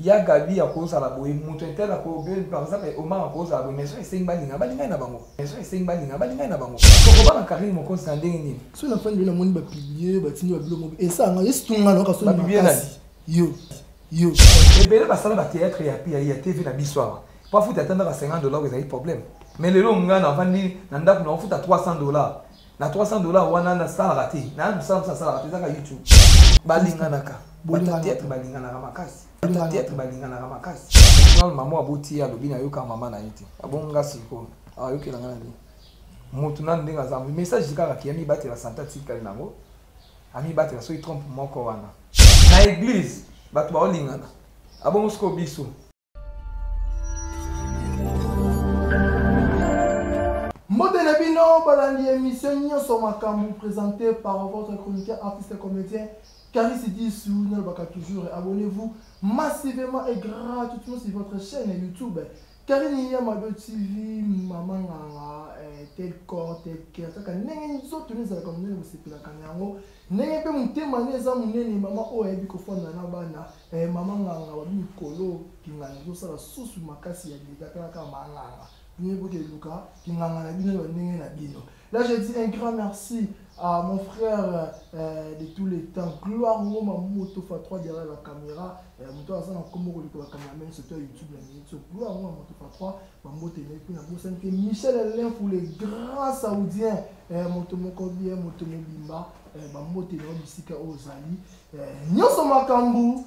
Ya Gabi akozala boye, moto intel ako, par exemple Omar akozala boye, mais soki esengi balinga, balingai na bango. Mais soki esengi balinga, balingai na bango. Tokobanga Carine Mokonzi na ndenge nini? Soki nafandi boye namoni ba publier, batindi ba biloko moko esanga, esitunga na yoka soni makasi. Yo, yo. Ebele basala ba théâtre ya TV na biso awa. Po afuta ata ndako ya $50 ezali problème. Mais lelo nga navandi na ndako na ofuta $300. Na $300 wana nasalaka te. Na mosala mosusu nasalaka te, ezaka YouTube. Balinganaka. Bato ya théâtre balinganaka makasi. Bato ya théâtre balinganaka makasi. National mama aboti ye alobi nayoka mama na ye te. Abongo nga sikoyo. Ayokela nga na nini? Moto nanu ndenge aza message kaka ki amibatela sante atikali nango. Amibatela soki trompe moko wana. Na église bato baolingana. Abongo sikoyo biso. Mbote na bino balandi émission nyonso makambo présenté par votre chroniqueur artiste comédien Caris Disu nalobaka toujours abonnez-vous massivement et gratuitement sur votre chaîne YouTube Karine Yamado TV mama nganga eh, tel corps tel cœur kaka ndenge nzoto nde ezalaka monene bosepelaka na yango ndenge mpe motema nde eza monene mama oyo ayebi kofanda na bana Eh, mama nganga babi mikolo kinganga ezosala susu makasi ya leta kaka kaka manganga bino boke luka kinganga na bino na ndenge na bino. Là, je dis un grand merci à mon frère de tous les temps, Gloire Ngoma Moto fa 3 derrière la caméra. Moto aza na kombo koleka ba cameraman surtout ya YouTube na minute. So Gloire Ngoma Moto fa 3 bambote na ye na bosani te Michel Alain le grand saoudien, moto moko bien, moto mobimba, bambote na yo bisika oyo ozali. Nyonso makambo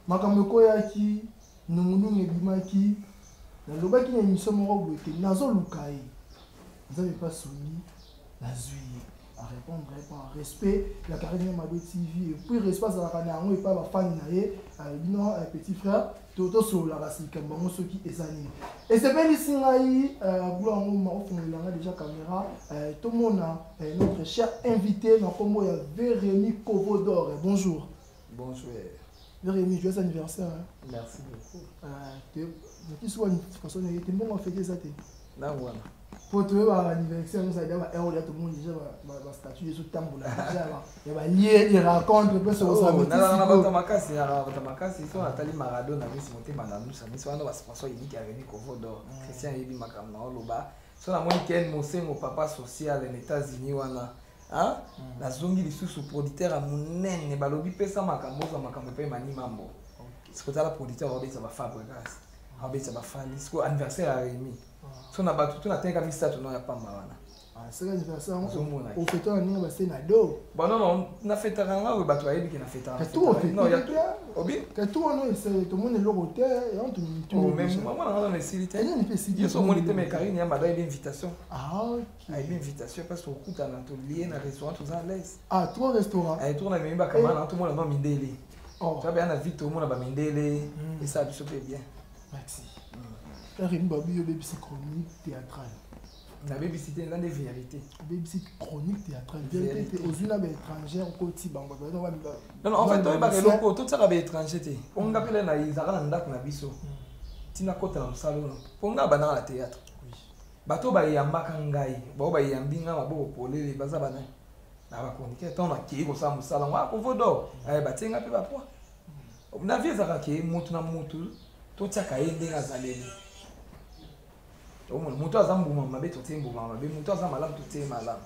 makambo ekoyaki nungunungu ebimaki, nalobaki na émission moko boye te nazoluka ye, Nzambe mpe asungi nazwi ye a répondre par respect ya Karine Mado TV et puis respect azalaka na yango epai bafani na ye bino petit frère tosololaka likambo yango soki eza nini esepelisi ngai Gloire Ngoma ofungolela ngai déjà caméra tomona notre cher invité na nkombo ya Vérémy Kovodor. Bonjour. Bonjour. Vérémy, joyeux anniversaire. Hein. Merci beaucoup. Noki soki façon na ye te mbongo afete eza te. Nango wana. Po toyeba anniversaire nyonso ya ba heure ya tomoni déjà ba statut ezotambola déjà ya ba lieu de rencontre mpe sokosabato makasi bato makasi so natali Maradona misi motema na nusa misi wana ba sponsor unique ya Rémi Kovodor. Christian yebi makambo na oloba so namoni Ken Mosengo papa social na États-Unis wana. Hein? Nazongi lisusu producteur ya monene balobi pesa makambo ozwa makambo mpe mani mambo. Sikotala producteur abetisa ba Fabregas, abetisa ba Fally, siko anniversaire ya Rémi. So na bato to nateka misato na ya pamba wana. Saka anniversaire yango ofeta na ndenge base na do. Bon non non, na fetaka nga oyo bato bayebi ke na fetaka. Non ya obi katu wana esele tomoni eloko te yango to mais mama na nga na esili te. Nini mpe esili. Yo so omoni te mais Karine ya mada yebi invitation. Ah ok. Ayebi invitation parce que okutana to lié na restaurant toza à l'aise. Ah trois restaurants. Eh tourna memi ba kamana to mona no mindele. Oh. Tu bien na vie to mona ba mindele et ça biso pe bien. Merci. Rémi Babi yo bebisi chronique théâtrale. Na bebisi te nde vérité. Bebisi chronique théâtrale. Vérité te ozwi na ba étranger okoti bango ba ba. Non non en fait toyebaka eloko totiaka ba étranger te. Po nga mpe na ezalaka na ndako na biso. Tina kota na mosala oyo. Po nga bandaka na théâtre. Bato bayambaka ngai, bao bayambi nga maboko polele baza bana na ba chroniqueur ntango nakei kosala mosala ngo akovodor batie nga mpe bapoids. Na vie ezalaka ke motu na motu totiaka ye ndenge azaleli. Omona moto aza mbuma mabe totie mbuma mabe, moto aza malamu totie malamu.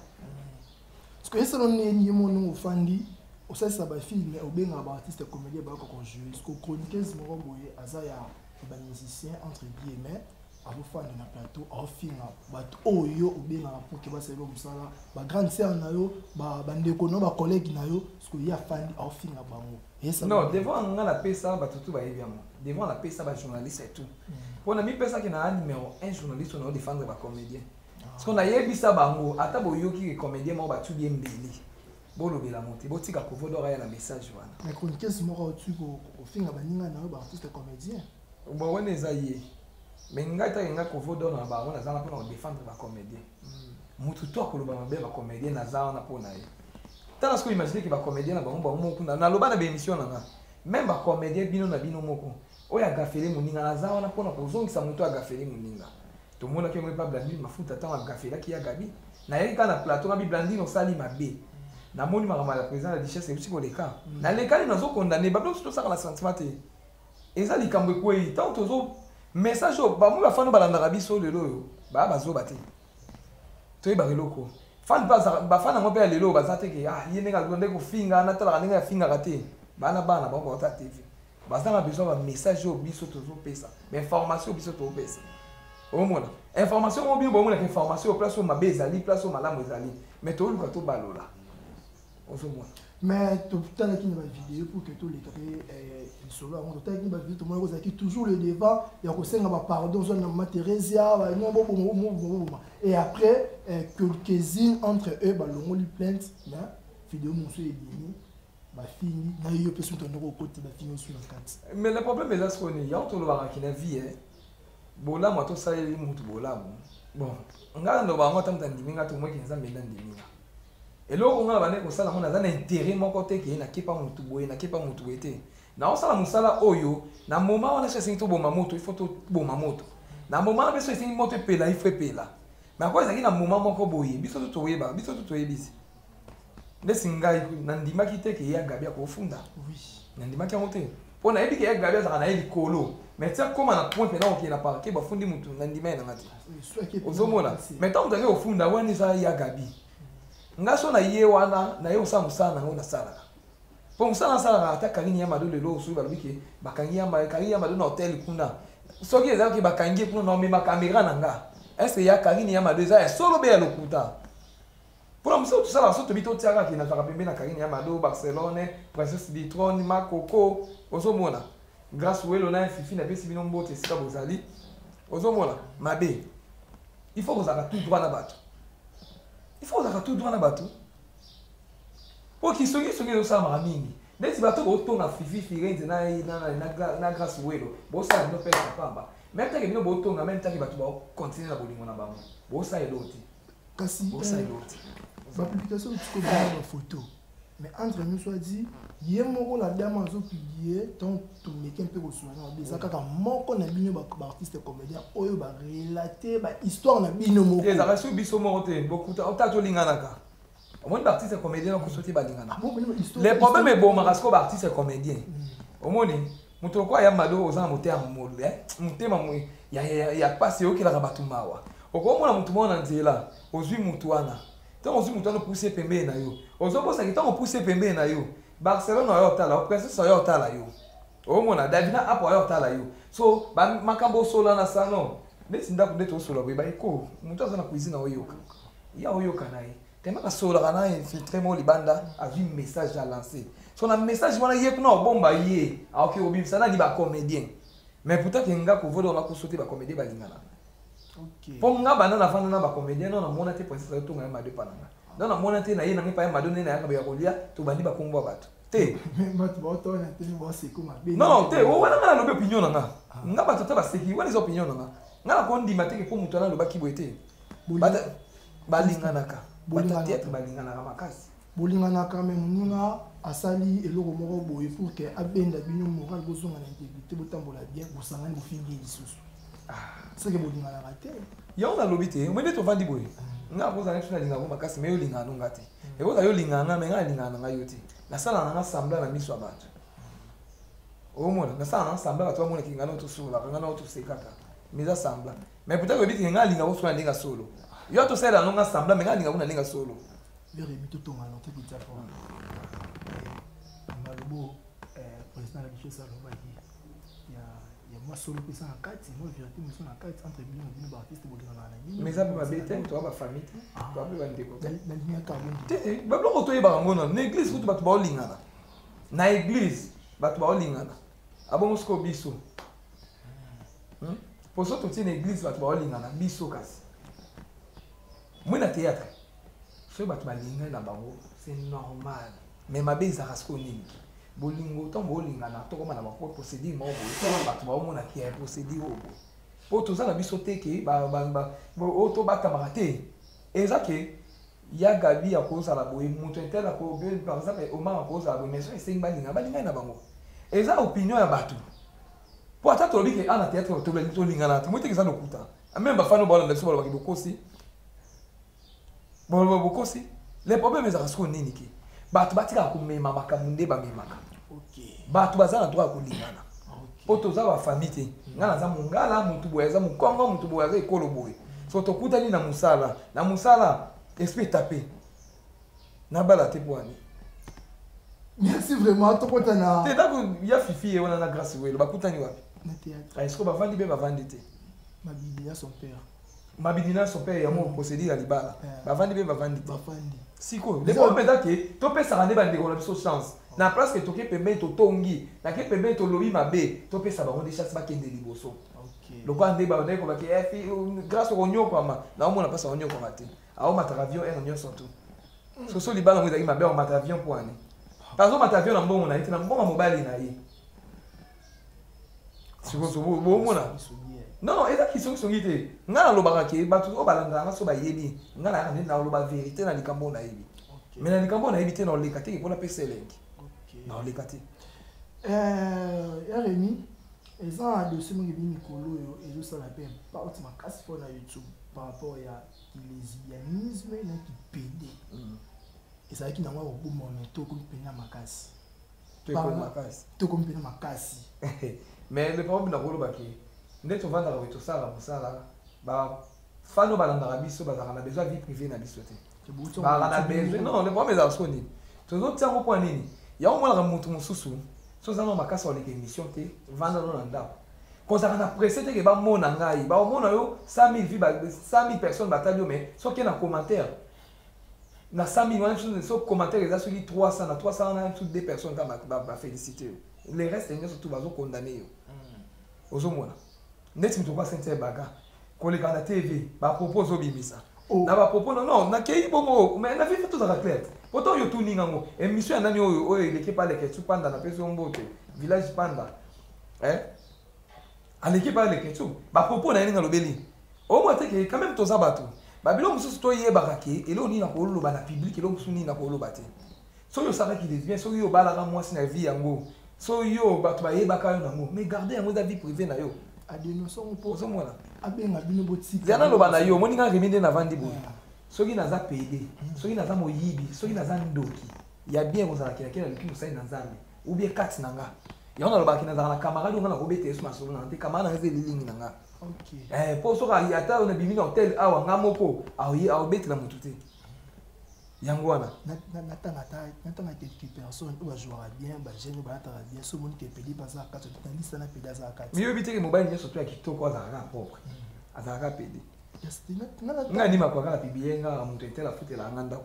Parce que esalo nini ye moni ofandi osalisa ba film obengaka ba artiste comédien bayaka kojouer. Parce que chroniqueuse moko boye aza ya ba musicien entre guillemets azofanda na plateau aofinga bato oyo obengaka pour ke basalela mosala ba grande sœur na yo bandeko na yo ba collègue na yo, parce que ye afandi aofinga bango. Non, devant nga na pesa bato tu bayebi yango. Devant na pesa ba journaliste et tout. Pona mi pesa ki na numéro 1 journaliste on défendre ba comédien. Parce qu'on a yebisa bango ata boyoki ke comédien moko batu bien mbeli. Bolobela mote botika kovodora ya na message wana. Mais chroniqueuse moko tu ko kofinga baninga na yo ba artiste comédien. Bon wana eza ye. Mais ngai ta nga kovodora na bango nazala pona ko défendre ba comédien. Mutu to akoloba mabe ba comédien naza wana pona ye. Tala siko imaginer ke ba comédien na bango bango moko kuna naloba na ba émission na nga. Même ba comédien bino na bino moko oyo agafele moninga naza wana pona kozongisa moto agafele moninga. Tomonaki yango epa Blandine Mafuta ntango agafelaki ya Gabi. Nayaki kaka na plateau ngabi Blandine osali mabe. Namoni makambo ya président ya duchesse euti koleka. Nalekani nazo condamner ba biloko tosaka na sentiment te. Eza likambo ekwei ntango tozo message oyo bamoi bafani balandaka biso lelo oyo baya bazoba te. Toyebaka eloko fan mpe bafani yango mpe ya lelo baza te ke ah ye ndenge ndenge kofinga natalaka ndenge afingaka te. Bana bana bango baota TV, baza na besoin ba message oyo biso tozopesa, ba information oyo biso tozopesa. Omona information oyo bino bomonaka, information oyo, place oyo mabe ezali, place oyo malamu ezali, mais toluka tobalola, ozomona. Mais totalaki na bavideo pour que toleka mpe lisolo yango. Totalaki na bavideo, tomonaki ozalaki toujours le devant ya kosenga bapardon, ozwa na Mama Thérésia, boboma, et après quelques-unes entre eux balongoli plainte. Mais vidéo mosusu ebimi, bafingi na yo mpe soki tondoko okoti, bafingi osu na kati. Mais le problème eza sikoyo nini? Yango tolobakaki na vie, bolamu atosaleli mutu bolamu. Bon, ngai naloba yango, ata moto andimi nga, tomoki Nzambe nde andimi nga. Eloko ngai na bandeki kosala yango, naza na intérêt moko te ke nakepa motu boye, nakepa motu boye te. Naosala mosala oyo na moment wana. So esengi toboma moto, il faut toboma moto na moment wana. Mpe so esengi moto epela, il faut epela. Mais ako ezalaki na moment moko boye, biso to toyeba, biso to toyebisi ndesi. Ngai nandimaki te ke ya Gabi akofunda. Nandimaki yango te mpo nayebi ke ya Gabi azalaka na ye likolo, mais tia kóma na point mpena okende na parquet, bafundi mutu, nandima ye nanga te. Ozomona, mais ntango moto ake kofunda wana, eza ya Gabi. Nga so na ye wana, na ye kosala mosala nango nasalaka, mpo mosala nasalaka. Ata Karine ya Mado lelo, soki balobi ke bakangi Karine ya Mado na hotel kuna, soki ezalaki bakangi ye kuna, na omema caméra na nga, est-ce ya Karine ya Mado eza ya solo be ya lokuta? Mpona mosala tosalaka, so tobi totiaka ke nazalaka pembeni na Karine ya Mado, Barcelone, Princesse Bitrone, Makoko, ozomona, Grâce Welo na Fifi, napesi bino mbote esika bozali. Ozomona mabe, il faut kozalaka tout droit na bato, il faut kozalaka tout droit na bato, po kisongisongi ezosalamaka mingi. Neti bato botonga Fifi Firenze na Grâce Welo, bosala bino mpe na pamba, même take bino botonga, même take bato bacontinue na bolingo na bango, bosala eloko te. Kasi bosala eloko te. Bapublication tikobenga bafoto, mais entre nous soit dit, ye moko la dame azopublie. Ntango tomeki mpe kosula na mabe, eza kaka moko na bino baartiste comédien oyo barelate bahistoire na bino moko. Ezalaka so biso moko te, bokuta ota tolinganaka. Omoni, baartiste comédien nakoso te, balingana. Le problème ebomaka sikoyo baartiste comédien. Omoni moto lokola ya Mado, oza na motema motema ya pasi, eyokelaka bato mawa. Okomona motu moko na nzela, ozwi motu wana, ntango ozwi motu wana, opuse pembeni na yo, ozobosaki ntango opuse pembeni na yo, Barcelone oyo otala, Princesse oyo otala yo, omona Davina apo oyo otala yo. So makambo osola na salon, neti ndako nde tosola boye, baeko moto aza na cuisine oyoka ya oyoka na ye tema basololaka na infiltré mo libanda, azwi message alance. So na message wana, ye kuna obomba ye, aoki kobimisa nani? Bacomédien. Mais pourtant ke nga kovoda wana koso te, bacomédien balingana. Mpo nga banda navanda na bacomédien, no namona te Princesse azotonga ye Mado epa na nga, no namona te na ye nange epa ye Mado nde nayaka ya kolia. Tobandi bakombo ya bato te. Non te, wana nga nalobi opinion na nga. Nga bato te baseki, wana eza opinion na nga. Nga nakondima te ke mpo moto wana alobaki boye te. Balinganaka, bato théâtre balinganaka makasi. Bolinganaka, mais moninga asali eloko moko boye pour ke abenda bino moral, bozonga na intégrité, botambola bien, bosangani, bofingi lisusu, soki bolinganaka te. Yango nalobi te, omoi nde tovandi boye, nga kozala biso nalingaka makasi, mais yolingaka no nga te. Ekozala yolingaka nga, mais nga nalingaka na ngai yo te. Nasala na nga semblant na miso ya bato, omona nasala na semblant, bato bamonaki nga nao tosololaka, nga nao tosekaka, mais eza semblant. Mais peut-être oyebi te, nga alingaka osola ndenge ya solo, yo tosalela no nga semblant, mais nga alingaka kuna ndenge ya solo. Yeremi, totonga na tokita po malobo président na biso alobaki ya mwa solo mpe eza na kati, mwa vérité mosusu na kati entre bino na bino baartiste, bolingana na bino. Mais eza mpe mabe te, toa bafamille te, toa mpe bandeko te. Nalingaka. Te, babiloko toyebaka yango nano na église kutu bato baolingana, na église bato baolingana. Abongo sikoyo biso poso totie na église bato baolingana, biso kasi moi na théâtre soki bato balingani na bango, c'est normal. Mais mabe ezalaka sikoyo nini? Bolingo, ntango boolingana, tokoma na baprocédure moko boye, bato baomonaki ya procédure oyo boye, mpo toza na biso te ke oyo tobatamaka te. Eza ke ya Gabi akozala boye, moto intel, par exemple Omar akozala boye, mais so esengi balinga, balingani na bango. Eza opinion ya bato, mpo ata tolobi ke ana théâtre tolingana te, moi teke eza lokuta. Même bafani balanda biso balobaki bokosi, bokosi. Le problème ezalaka sikoyo nini? Ke bato batikaka komema makambo nde bamemaka. Bato baza na droit ya kolingana. Mpo toza bafamille te. Ngai naza mongala, motu boye aza mokongo, motu boye aza ekolo boye. So tokutani na mosala, na mosala esprit etape. Nabala te mpo ani. Merci vraiment, tokota na te ndako ya Fifi ye wana na Grâce Welo bakutani wapi? Na théâtre. Est-ce que bavandi mpe bavandi te? Mabidi ya son père. Mabidi na son père, yango procédure ya libala. Bavandi mpe bavandi te. Bafandi. Sikoyo le problème eza ke topesaka nde bandeko na biso chance na place ke toke pembeni, totongi nake pembeni, tolobi mabe. Topesa bango nde chance bakende liboso. Lokola nde bandeko bake Grâce okonyokwama, naomona mpasi, akonyokwama te, aomataka avion ere nyonso tu. Soso libala yango ezalaki mabe, aomata avion mpo ani? Azomata avion na mbongo na ye te, na mbongo ya mobali na ye. Sikoyo bomona, non non, eza kisongisongi te. Ngai nalobaka ke bato oyo balandaka nga so bayebi ngai, nayaka nde naloba vérité na likambo oyo nayebi. Mais na likambo oyo nayebi te, naoleka te mpona pesa elengi, naoleka te. Ya Remi, eza na dossier moko ebi mikolo oyo ezosala mpe impact makasi mpo na YouTube par rapport ya lesbianisme na kipede. Ezalaki nango ya koboma, me tokomi mpenza makasi. Makasi. Tokomi mpenza makasi. Mais le problème, nakoloba ke nde tovandaka boye, tosalaka mosala, bafans oyo balandaka biso bazalaka na besoin ya vie privée na biso te, bazalaka na besoin. Non, le problème ezala siko nini? Tozotia yango mpo nini? Yango omonaka motu mosusu so oza na makasi, oleka émission te, vanda no na ndako, kozalaka na presse te ke bamona ngai. Baomona yo 100 000 vues, 100 000 personnes batali yo, mais soki na commentaire na 100 000 wana, so commentaire eza soki 300, na 300 wana so deux personnes kaka bafélicité yo, le reste nyonso tu bazokondamner yo. Ozomona neti moto okwa Ceinture Baga koleka na TV, bapropos ozobimisa na bapropos. Non non, nakei bongo, mais na vife tozalaka clair. Poto oyo tuninga yango émission ya nani oyo oyo eleki pa Leketsu Panda, napesi yo mbote, Village Panda, eh? Aleki pa Leketsu, bapropos na ye ndenge alobeli omwa te ke quand même toza bato babilo mosusu, toyebaka ke eloko nini nakoloba na public, eloko mosusu nini nakoloba te. Soki osalaki lesbien, soki yo obalaka mwasi na vie yango, soki yo bato bayebaka yo nango, mais garde yango, eza vie privée na yo. Ozomona? Abenga bino botika. Ya naloba na yo, omoni nga Remi nde navandi boye, soki naza pede, soki naza moyibi, soki naza ndoki ya bien, kozala kelakela luki mosali na Nzambe ou bien kati na nga. Yango nalobaki, nazalaka na camarade oyo nga nakobeta yesu masolo na nga te. Camarade na nga eza elilingi na nga, mpo soki ata oyo nabimi na hotel awa, nga moko aobetela motu te. Yango wana. Natanga quelques personnes oyo bajouaka bien, bajeune oyo balataka bien. So omoni ke pede baza kati na liste na pede aza kati. Miyobi teke mobali nyonso to ya kitoko azalaka kaka propre, azalaka pede. Nga ndimaka kaka publie nga moto etela afutela nga ndako,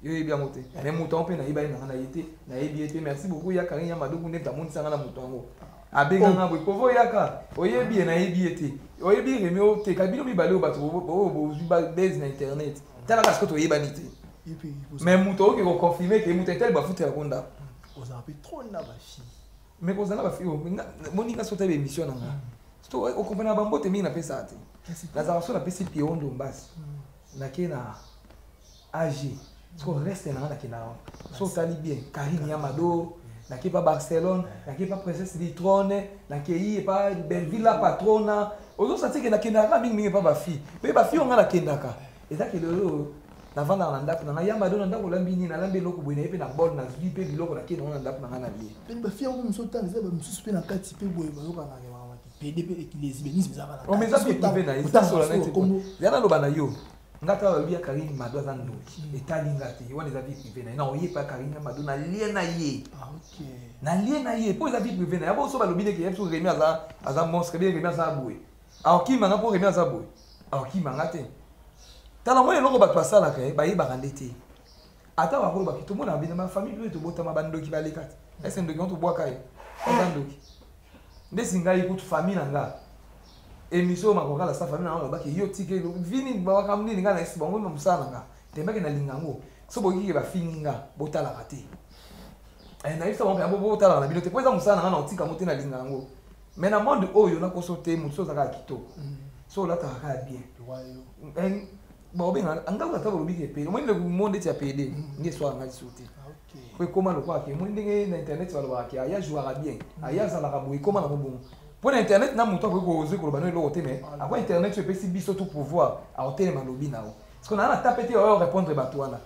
yo oyebi yango te. Mais moto yango mpe nayebi ye na nga na ye te, nayebi ye te. Merci beaucoup ya Karine ya Madoku, nde amonisa nga na moto yango, abenganga boye kovo oyaka, oyebi ye? Nayebi ye te. Oyebi Remi? Oteka bino mibale oyo bato oyo bozwi base na internet, talaka sikoyo, toyebani te. Mais moto okoki koconfirmer ke moto etali bafutelako ndako. Ozala mpe trop na bafille. Mais kozala bafille, moninga so otali émission na nga, okomprena bambote mingi napesaka te. Nazalaka so napesi Piero Ndombasi, nake na ag siko reste na nga, nakendaka so otali bien Karine ya Mado, nake pa Barcelone, nake pa Princesse Litrone, nakei epa Belleville la Patrona. Ozosati ke nakendaka mingimingi epa bafille, mpe bafille oyo nga nakendaka eza ke lelo navandaka na ndako na ngai ya Mado, na ndako olambi nini? Nalambi eloko boye, naye mpe na bol, nazwi mpe biloko, nakende ngo na ndako na ngai na lie. Mpe bafille yango mosusu otanga eza bamisusu mpe na kati mpe boye bayokana pede mpe lesbianisme ezalaka. Eza mpe privé na ye, ya naloba na yo, nga ta balobi ya Karine Mado aza ndoki, etali nga te. Wana eza vie privée na ye. Na oyepa Karine Mado, nalie na ye, nalie na ye mpo eza vie privée na ye. Abo so balobi neke ye biso Remi aza monstre, be Remi aza boye, akokima nga mpo Remi aza boye, akokima nga te. Tala mwa eloko bato basalaka ye, bayebaka nde te. Ata bakolobaki, tomona bino bafamille mpe tobotama bandoki baleka te. Ese ndoki ngo tobwaka ye, aza ndoki. Ndesi ngai kutu famille na nga, émission oyo makokala sa famille na nga, balobaki yo tike vini makambo nini. Ngai nayesi bango mosala na nga tembaki, nalinga yango. So boyokiki bafingi nga, botalaka te. Nayebisa bango mpe botalaka na bino te, mpo eza mosala na nga, na otika yango te, nalinga yango. Mais na monde oyo nakoso te, motu so oza kaka kitoko, so olataka kaka bien, baobenga nga ata balobi ke pede. Omoni monde eti ya pede nge eswaka ngai lisusu te, po ekóma lokola ke omoni ndenge na internet balobaka ke aya jouaka bien, aya azalaka boye, ekóma nango bongo. Mpo na internet na moto akoki kozwi koloba no eloko te, mais akwa internet oyo epesi biso tout pouvoir, akotelema alobi na yo. Parce que naa na tape te oyo répondre bato wana,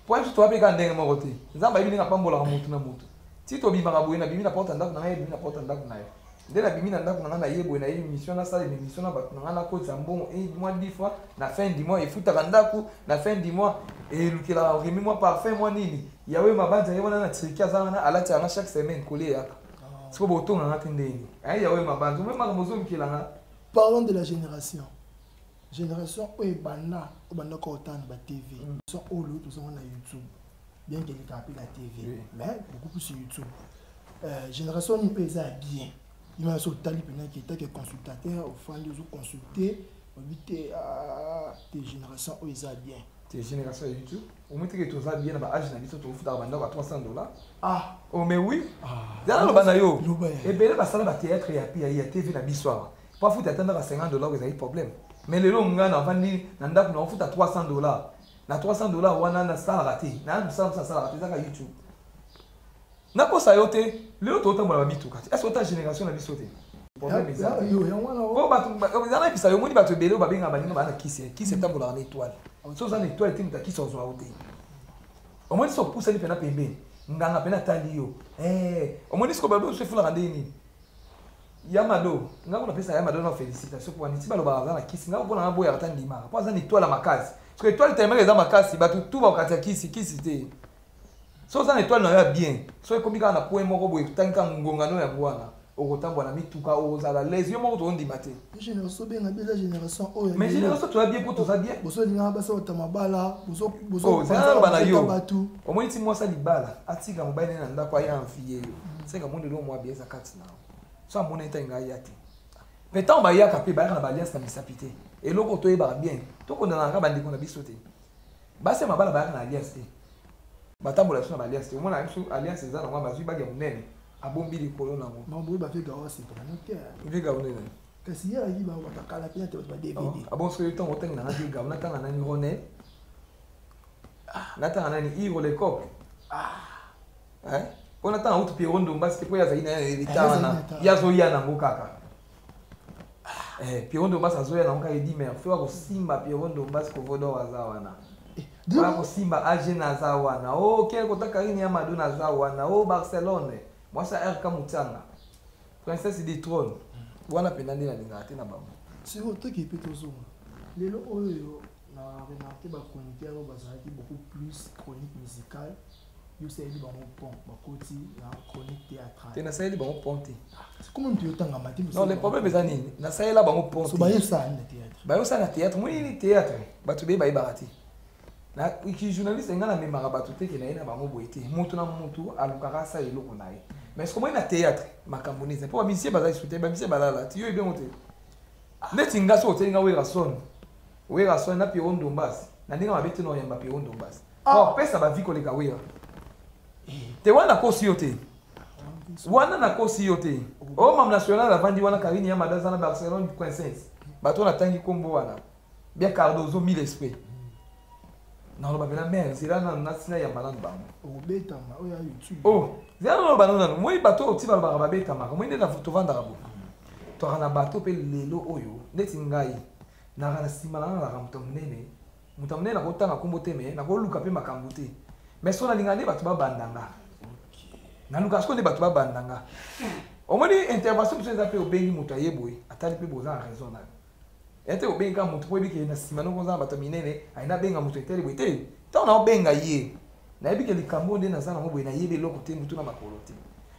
po biso toya mpe kaka ndenge moko te. Nzambe ayebi ndenge apambolaka motu na motu. Ti tobimaka boye, nabimi na porte ya ndako na ngai, ebimi na porte ya ndako na yo. Nde nabimi na ndako na ngai, naye boye, naye émission, nasala émission na bato na ngai, nakotisa mbongo mwa 10 fois na fin du mois, efutaka ndako na fin du mois, elukelaka Remi mwa parfum, mwa nini. Yawe Mabanza ye wana na Turquie, aza wana, alati yanga chaque semaine, kolia eyaka. Siko botonganga te ndeni aye Yawe Mabanza omoi makambo ozolukelanga. Parlons de la génération, génération oyo ebanda, oyo bandaka otala na batv, oyo lelo tozonga na YouTube, bien que elekaka mpe na TV, mais beaucoup plus sur YouTube. Génération nini mpe eza ya bien? Ima so otali mpena ke etake consultateur, ofandi, ozoconsulte, oyebi te te génération oyo eza bien. Te, génération ya YouTube, omoi teke toza bien na baage na biso, tofutaka bandako ya 300 $. Ah. Oh mais oui. Ah. Zala loba na yo. Loba ya. Ebele basala bathéâtre ya TV na biso awa, po afuta ata ndako ya 50 $ ezali problème. Mais lelo nga navandi na ndako, naofuta 300 $. Na 300 $ wana nasalaka te, na mosala mosu nasalaka te, ezaka YouTube. Nakosa yo te, lelo totambola bamituka te. Est-ce ota génération na biso te, problème eza te. Yo yango wana. Po bato eza, nayebisa yo, omoni bato ebele oyo babengaka baninga baa na kisi. Kisi etambolaka na étoile. So oza na étoile te, moto akisi ozwa yo te. Omoni, so opusani mpena pembeni, nganga mpena atali yo. Omoni siko babe oso efulaka ndenge nini? Ya Mado, nga kuna pesa ya Mado na félicitation po niti balobaka aza na kisi. Nga mpona nga boyaka ta ndimaka po aza na étoile ya makasi, parce que étoile tellement eza makasi, bato tu bakati ya kisi kisi te. So oza na étoile na yo ya bien, so ekomi kaka na point moko boye, otangi kaka ngongano yango wana, okotambola na mituka, okozala lese yo moko, toondima te. Génération obenga bi eza génération oyo. Mais génération toza bien mpo toza bien. Bozolingaka basi ota mabala. Oh, zala naloba na yo. Bato. Omoni ti mwasi libala atika mobali na ndako, aya envie yo, seka monde eloko mwa bien eza kati na yo. So amoni ete ngai aya te, mpe ntango bayaka mpe bayaka na baalliance na misapi te. Eloko toyebaka bien, tokondanaka bandeko na biso te. Basi ya mabala bayaka na alliance te, batambola biso na baalliance te. Omona biso alliance eza nango, bazwi bague ya monene, abombi likolo nango. Mambo oyo bavega oyo asepela no te. Vega monene. Kasi ye ayaki bango bato akala mpe te, bato ba DVD. Abon, soki ntango otangi nanga vega, natanga nani? Ronel? Natanga nani? Iro Lecoq? Mpo natanga utu Piero Ndombasi te, mpo ye azali na leta wana, ye azoya nango kaka. Piero Ndombasi azoya nango kaka. Edi Murphy akosimba Piero Ndombasi, Kovodor aza wana, oya kosimba AG naza wana, o ke kota Karine ya Mado naza wana, o Barcelone mwasi ya RK Mutianga, princesse du trône wana mpenza nde nalingaka te na bango. Sikoyo toki mpe tozonga lelo oyo na remarque, bachroniqueur oyo bazalaki beaucoup plus chronique musicale, yo osaleli bango pont, bakoti na chronique théâtrale. Te, nasaleli bango pont te. Comment mutu yotangama te? Non, le problème eza nini? Nasalela bango pont so bayosala nini na théâtre? Bayosala na théâtre, moni nini? Théâtre, bato beye bayebaka te. Ki journaliste, ngai namemaka bato te ke na ye na bango boye te. Moto na motu alukaka asala eloko na ye. Mais soki omoni na théâtre, makambo nini eza? Mpo bamisie baza lisu te, bamisie balala ti yo ebengo te. Neti nga, so oteli nga Werason, Werason na Piero Ndombasi, na ndenge mabe te, na oyamba Piero Ndombasi opesa bavi koleka Wera te. Wana nakosi yo te, wana nakosi yo te. O mam national avandi wana, Karine ya Mada aza na Barcelone, princesse, bato wana atangi nkombo wana bien, Cardozo, mille esprit, naloba mpena mare, nzela nanu nasina yamba nanu bango. Okobetama oyo ya YouTube. Oh, nzela naloba nanu nanu. Moi bato oyo ti balobaka babetamaka, moi nde tovandaka bo, toaka na bato mpe lelo oyo neti ngai naka na nsima na nga, nalaka moto ya monene, moto ya monene, nakotanga nkombo te, me nakoluka mpe makambo te. Mais so nalinga nde bato babandanga, naluka sikoyo nde bato babandanga. Omoni intervention mosusu eza mpe obengi moto aye boye, atali mpe boza na raison na yo ya te. Obengi kaka moto mpo oyebi ke na nsima noko oza na bato ya minene, aye nabenga moto etali boye te. Ntango naobenga ye, nayebi ke likambo nde naza nango boye, nayebi eloko te, motu na makolo te.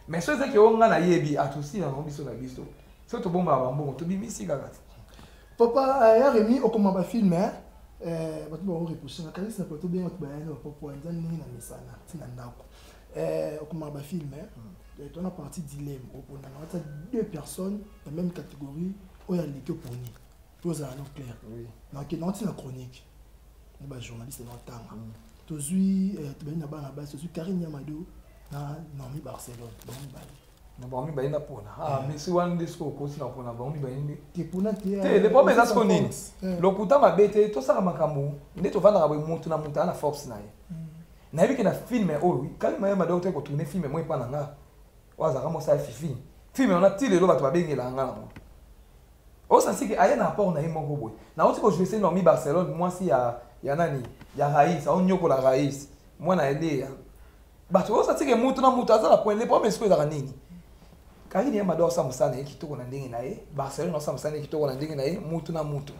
Mais so ezaki oyo nga nayebi, atosila nango biso na biso, so tobombaka bambongo, tobimisi kaka te. Papa ya Remi, okoma bafilm, bato baoreproche na kanisi na plateau, benga bato bayani bapopo eza ndenge na misana ntina ndako. Okoma bafilm, tona partie dilemme, opona na watia deux personnes ya même catégorie, oyo aleki oponi mpo ozala no clair. Nakende ntina chronique na bajournaliste na otanga, tozwi, tobandi na bana basi, tozwi Karine Yamado na Naomi Barcelone, bango mibale. Na bango mibale na pona? Ah, mais wana nde soki okosi na pona bango mibale nde. Te, pona te. Te, le problème eza siko nini? Lokuta mabe te, tosala makambo nde tovandaka boye, motu na motu aza na force na ye. Nayebi ke na film oyo Karine Yamado te kotourne film mo epa na nga, oyo azalaka mosala fifi, film wana ti lelo bato babengelaka nga nango. Osansi ke aye na apport na ye moko boye. Nauti kojouer se Naomi Barcelone, mwasi ya nani, ya Raïs, aonyokola Raïs, mwana Eleya. Bato osansi ke mutu na mutu aza na point. Le problème sikoyo ezalaka nini? Karine ya Mado asala mosala na ye kitoko na ndenge na ye. Barcelone asala mosala na ye kitoko na ndenge na ye. Mutu na mutu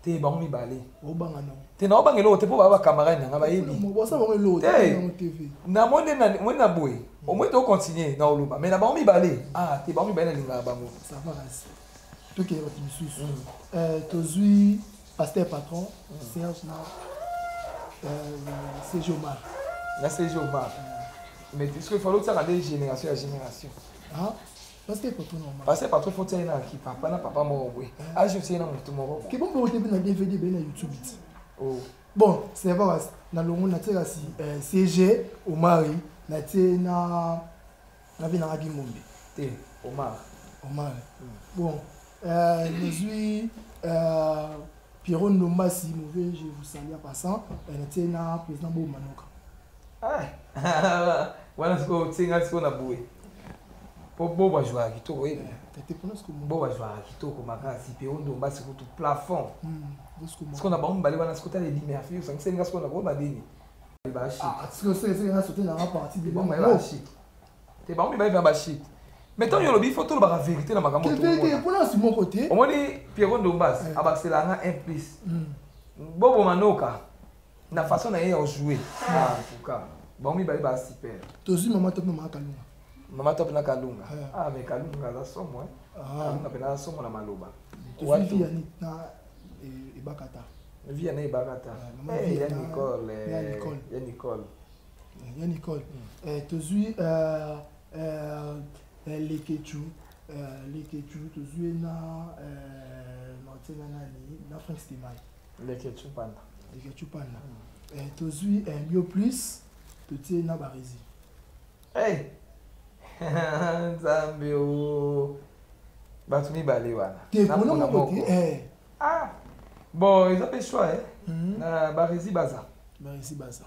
te, bango mibale. Obanga no te, na obanga eloko te, mpo baa bacamarade na nga, bayebi. Bosala bango eloko te. Te TV. Namoni moni na boye, omoi tocontinue na oloba, mais na bango mibale, ah te, bango mibale nalingaka bango. Ça va, kasi tokende bato misusu. Tozwi pasteur patron Serge na CG Omar. Na CG Omar, mais ce qu'il fallait otiaka nde génération ya génération. Ah, pasteur patron normal. Pasteur patron, faut tia ye na kipapa na papa moko boye, age otie ye na motu moko. Ke bon, bote mpe na DVD be na YouTube ti. Oh. Bon, c'est vrai, na longo natie kasi CG Omari natie na vie nanga Bimombe. Te, Omar. Omar. Bon, nazwi Pierrot Ndombasi, mauvais, je vous salue en passant, natie na président Bo Manoka. Ah, wana sikoyo otienga sikoyo na boye, po bo bazwaka kitoko, oyebi. Tete mpona siko. Bo bazwaka kitoko makasi. Pierrot Ndombasi kutu plafond. Sikoyo na bango mibale wana, sikoyo tala Eddy Murphy, osangiseli nga sikoyo na koyeba nini bashit. Sikoyo seke nga sote nanga parti. Bango mibale bashit te, bango mibale mpe bashit, mais ntango yo olobi, il faut tolobaka vérité na makambo. Te, mpona si moko te. Omoni, Pierrot Ndombasi abakiselanga un plus. Bobo Manoka na façon na ye ya kojouer, en tout cas bango mibale ba super. Tozwi mama Top na mama Kalunga. Mama Top na Kalunga. Ah, mais Kalunga aza somo. Kalunga mpenza aza somo na maloba. Tozwi vie na Ebakata. Vie na Ebakata, ya Nicole. Ya Nicole. Ya Nicole. Ya Nicole. Tozwi Lekechu, Lekechu tozwi na Martin na nani na Frank Stemai. Lekechu Panda. Lekechu Panda. Tozwi Bio Plus, totie na Baresi. Hey! Nzambe o, bato mibale wana. Te, mpona moko te. Ah bon, eza mpe choix na Baresi baza. Baresi baza.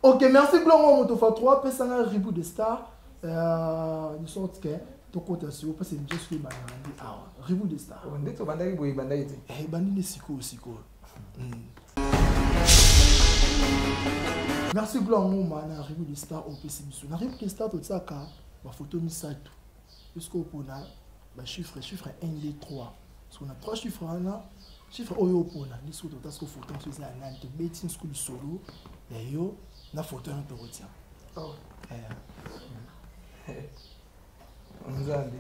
Ok, merci. Blongo moto fa 3 pesanga ribou de star, de sorte que tokota sikoyo, mpasi émission soki ebandaka nde awa, ribou de star. Nde tobandaki boye, ebandaki te. Ebandi nde sikoyo sikoyo. Merci Gloire Ngoma na ribou de star opesi biso. Na ribou de star totiaka bafoto misato, puisque opona bachiffre, chiffre 1, 2, 3. Soki na 3 chiffre wana, chiffre oyo opona nde soki tota siko foto mosusu eza ya nani, tobeti siko lisolo ya yo na foto wana tokotia. Nzambe.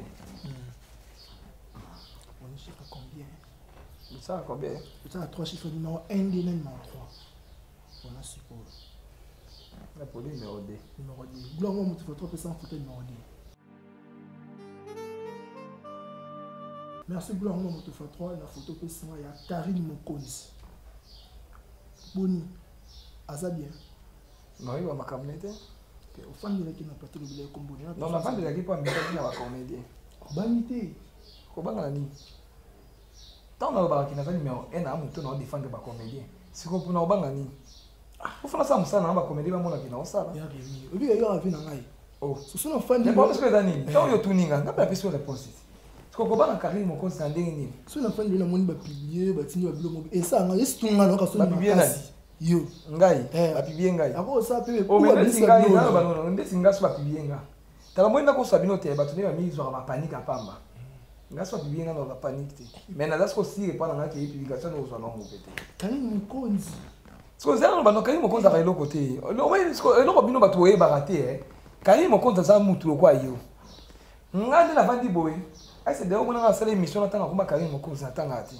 On chiffre combien? Osala combien? Totiaka 3 chiffres, numéro 1, 2 na numéro 3. Wana sikoyo. Napoli numéro 2. Numéro 2. Gloire Ngoma moto fa 3 pesa foto numéro 2. Merci Gloire Ngoma moto fa 3 na photo pesanga ya Karine Mokonzi. Boni, aza bien? Naoyeba makambo ne te. Ofandelaki na plateau, lobela kombo. Non, nafandelaki mpo amikaki na bacomédien. Obangi te? Kobanga na nini, ntango nalobaka naza numéro 1 na moto na odéfendre bacomédien? Sikoyo mpona obanga nini? Ofana sala mosala na bacomédien, bamonaki na osala. Obika yo avi na ngai. Soso nafandi. Sikoyo eza nini? Ntango yo otuninga, nga mpe napesi yo réponse te. Sikoyo kobanga Karine Mokonzi na ndenge nini? So nafandi, namoni bapublier, batindi babilo moko esanga esitunga nayoka soni. Bapublier nani? Makasi yo. Ngai bapublier ngai? Akosala mpe. Ngai ndeti nga so bapublier nga, tala moi nakosa bino te. Bato nde bamizwaka bapanique apamba. Nga so bapublier nga na bapanique te, mais naza siko sire epa na nga ke publication ozwa nango mpe te. Karine Mokonzi. Siko ozala na bando, Karine Mokonzi azaka eloko te. Eloko bino bato oyebaka te, Karine Mokonzi aza mutu lokwa yo. Nga nde navandi boye ese de omonanga asala émission na ntango akoma Karine Mokonzi, natangaka te,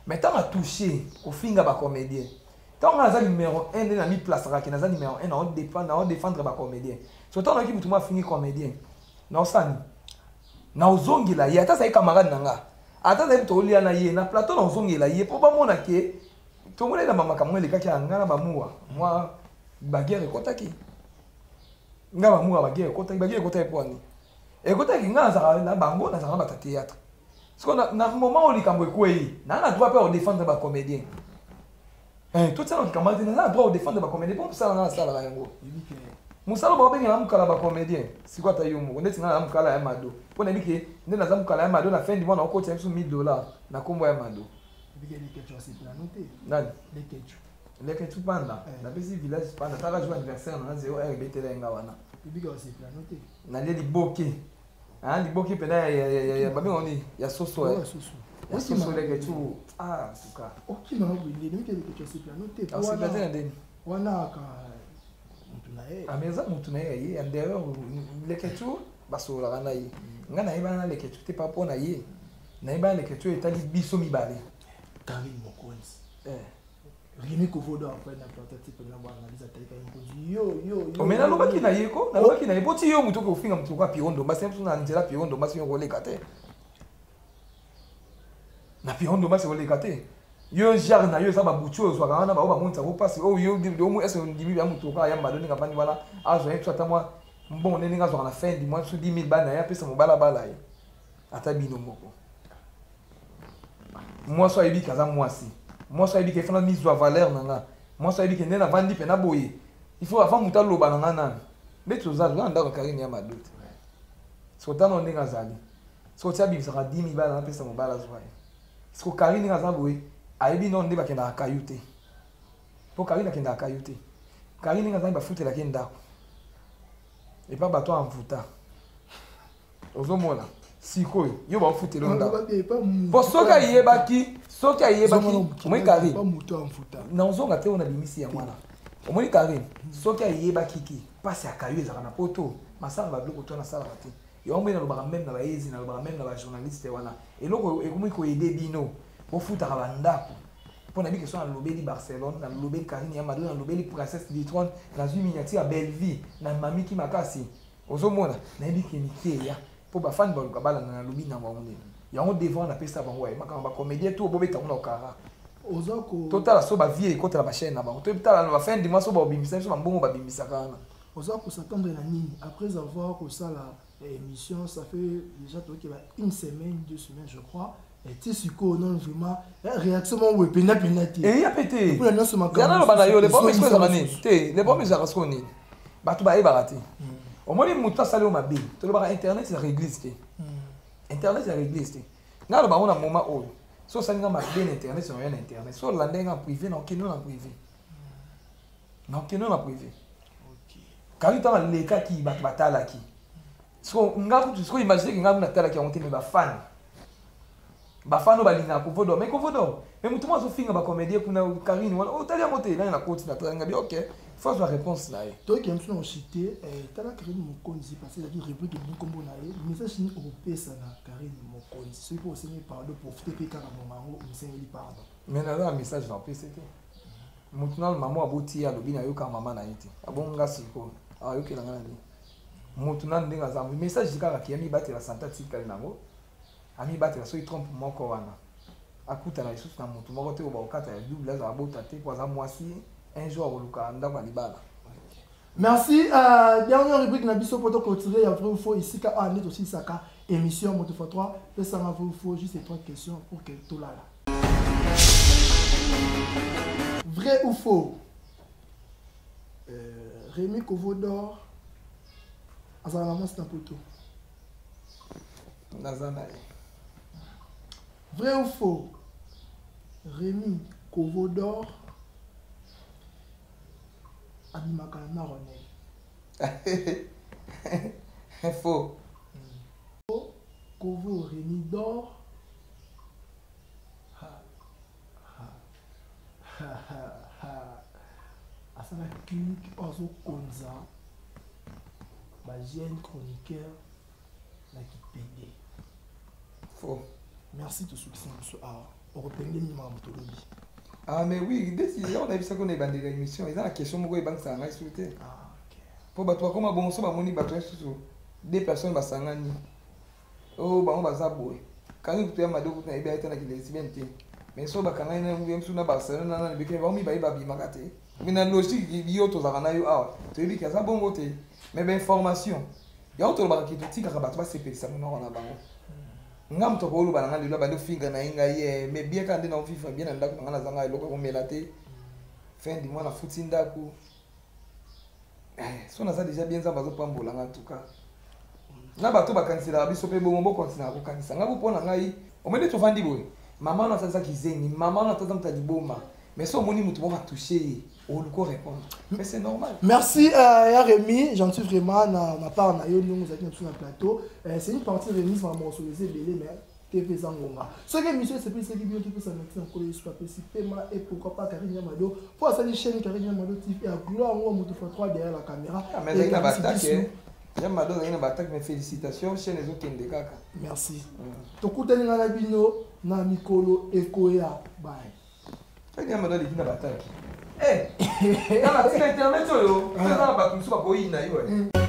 mais ntango atouche kofinga bacomédien, ntango nga naza numéro 1 nde namiplasaka ke naza numéro 1, naodéfendre bacomédien. So ntango nayoki mutu mo afingi comédien, naosani naozongela ye, ata azali camarade na nga, ata azali moto olia na ye na plateau, naozongela ye mpo bamona ke tomoni na bamakambo elekaki ya nga na bamuwa mwa baguerre ekɔtaki. Nga bamuwa baguerre ekɔtaki, baguerre ekɔtaki mpo ani ekɔtaki. Nga nazalaka na bango, nazalaka na bato ya théâtre. Siko na moment oyo likambo ekwei, naa na droit mpe ya kodéfendre bacomédien. Totiana likambo te, naza na droit kodéfendre bacomédien mpo mosala nga nasalaka yango, mosala babengela mokala bacomédien. Sikoyo ata yo moko, ndeti nga naza mokala ya Mado, mpo nayebi ke nde naza mokala ya Mado, na fin du mois nakokotisa biso 1000 $ na nkombo ya Mado. Nani? Lekechu Panda. Napesi village Panda, taka jour anniversaire nanga 0 heure, ebetela ye nga wana. Nalie liboke. Ah, liboki mpena babenga nini, ya soso, ya soso. Leke tu, ah, en tout cas. Okima boye ndenge Leke Tu asepela no te. Asepela te na ndeni? Wana aka mutu na ye. Ah, mais eza mutu na ye, ye en dehors. Leke Tu basololaka na ye. Ngai nayebana na Leke Tu te pa mpo na ye. Nayebana Leke Tu etali biso mibale. Karine Mokonzi, Rémi Kovodo, après na plateau type na bwana analyse atali Karine Mokonzi, yo yo yo. Mais nalobaki na ye ko, nalobaki na ye boti yo motu okoki kofinga motu kwa Piron Ndombasi biso na nzela. Piron Ndombasi, yo koleka te na Piron Ndombasi, koleka te. Yo genre na yo eza babutu oyo ozwaka wana, bao bamonisaka mpasi oyo yo ese ondimi ya motu okoka yamba ndenge avandi wana, azwa ye biso ata mwa mbongo nde ndenge azwaka na fin du mois biso 10 000 bana ye apesa mobala bala ye. Ata bino moko, mwasi ayebi ke aza mwasi, mwasi ayebi ke efana mizwa valeur na nga, mwasi ayebi ke nde navandi mpe na boye, il faut avant moto aloba na nga nani. Ndeti toza na ndako ya Karine ya Mado te, siko tano ndenge azali, siko ti abimisaka 10 000 bana napesa mobala azwa ye. Siko Karine ndenge aza boye, ayebi no nde bakendaka kayu te, mpo Karine akendaka kayu te. Karine ndenge azali, bafutelaki ye ndako epa bato amvuta. Ozomona sikoyo yo bafutela yo ndako mpo soki ayebaki, soki ayebaki, omoni Karine, nazonga te oyo nabimisi yango wana. Omoni Karine, soki ayebaki ki mpasi ya kayu ezalaka na poto, masala babiloko to nasalaka te. Yango mpe nalobaka même na bayezi, nalobaka même na bajournaliste wana, eloko ekomi koaider bino, bofutaka bandako. Mpo nayebi ke so nalobeli Barcelone, nalobeli Karine ya Mado, nalobeli Princesse du Trône, nazwi miniature ya Bellevie na mamiki makasi. Ozomona, nayebi ke mike eya mpo bafani baluka balanda. Nalobi na bango nini yango devant, napesa bango ye makambo. Bacomédien to bobeta ngo na okara. Oza ko Totala so bavie ekotela bachaîne na bango, totala na bafin du mois so babimisa biso bambongo babimisaka wana. Oza kos'attendre na nini après avoir kosala émission? Ça fait déjà tokeba une semaine, 2 semaines, je crois. Ti sikoyo non, vraiment réaction moko boye penda penda te. Eya mpe te. Mpona nyonso. Yana loba na yo, le problème sikoyo ezalaka nini te? Le problème ezalaka sikoyo nini? Bato bayebaka te. Omoni, moto asali oyo mabe, tolobaka internet ezalaka église te, internet ezalaka église te. Ngai aloba yango na moment oyo, so osali nga mabe na internet, naoya na internet. So olanda nga privé, na okende na privé, na okende na privé. Kali ntango alekaki, bato batalaki. So nga kutu sikoyo, imagine ke nga kutu natalaki yango te, mais bafani, bafani oyo balingaka Kovodo, mais Kovodo, mais motu moko azofinga bacomédien kuna, Karine wana otali yango te. Nani nakoti, natali nga bi, ok, faut azwa réponse na ye. Toyeke mosu na osite. Tala Karine Mokonzi, parce ezalaki rubrique elingi nkombo na ye. Message nini okopesa na Karine Mokonzi soki mpo osengi pardon? Profite mpe kaka monga yango omisengeli pardon. Mais naza na message na opesa te. Motu nano mama aboti ye, alobi nayoka mama na ye te, abonga sikoyo ayokela nga na nini? Motu nano ndenge aza, message kaka ke amibatela santé, atikali nango, amibatela. Soki trompe moko wana akutana lisusu na motu moko te oyo bakokata ya double, azala bota te mpo aza mwasi, un jour akoluka ndako ya libala. Merci. Dernière rubrique na biso po toclôturer, ya vrai ou faux. Esika awa nde tosilisaka émission Moto fois 3. Pesanga vrai ou faux, juste trois questions pour que tolala. Vrai ou faux, Rémi Kovodor azala na mwasi na poto? Naza na ye. Vrai ou faux, Rémi Kovodor abimaka na Ronel? Faux. Kovo Rémi d'or, ha, ha, ha, ha, ha. Asala clinique oyo azokonza bajeune chroniqueur na kipede? Faux. Merci. Tosukisi na biso awa. Okopenge nini makambo tolobi? Ah, mais oui, ndeti yango nayebisaki na ebandeli ya émission, eza na question moko ebangisaka ngai suku te. Ah, ok. Mpo bato bakoma bongo, so bamoni bato lisusu deux personnes basangani, oyo bango baza boye. Kangi kutu ya Mado kutu nayebi aye te na kilesbienne te, mais so bakangani na mosusu na Barcelone na nani beke, bango mibale babimaka te. Mais na logique yo tozalaka na yo awa, toyebi ke aza bongo te. Mais bainformation yango tolobaka ke totikaka bato basepelisa monoko na bango. Nga moto akoloba na nga lelo, abandi ofinga na ye ngai ye, mais bien kaka nde naovivre bien na ndako na nga, nazanga eloko ekomela te, fin du mois nafuti ndako. So naza déjà bien, Nzambe azopambola nga. En tout cas, na bato bakaniselaka biso mpe bongo, bokontinaka kokanisa nga bo mpo na ngai. Omoni, tovandi boye, mama wana ataza kizengi, mama wana ataza moto ya liboma. Mais so omoni moto moko atouche ye, oluka répondre, mais c'est normal. Merci ya Rémi, j'en suis vraiment na part na yo ndenge ozalaki na biso na plateau. C'est une partie remise, makambo eza ebele, mais TV eza ngonga. Soki émission esepelisaki bino, topesa merci na Nkolo Yesu apesi pema, et pourquoi pas Karine Yamado po asali chaîne Karine Yamado TV ya gloire ngo moto fois 3 derrière la caméra. Ah, mais azalaki na baattaques, Yamado azalaki na baattaques, mais félicitations, chaîne ezokende kaka. Merci. Tokutani nga na bino na mikolo ekoya. Bye. Yamado aleki na baattaques. Kala tika internet oyo, eza na bato mosusu bakoyina yo.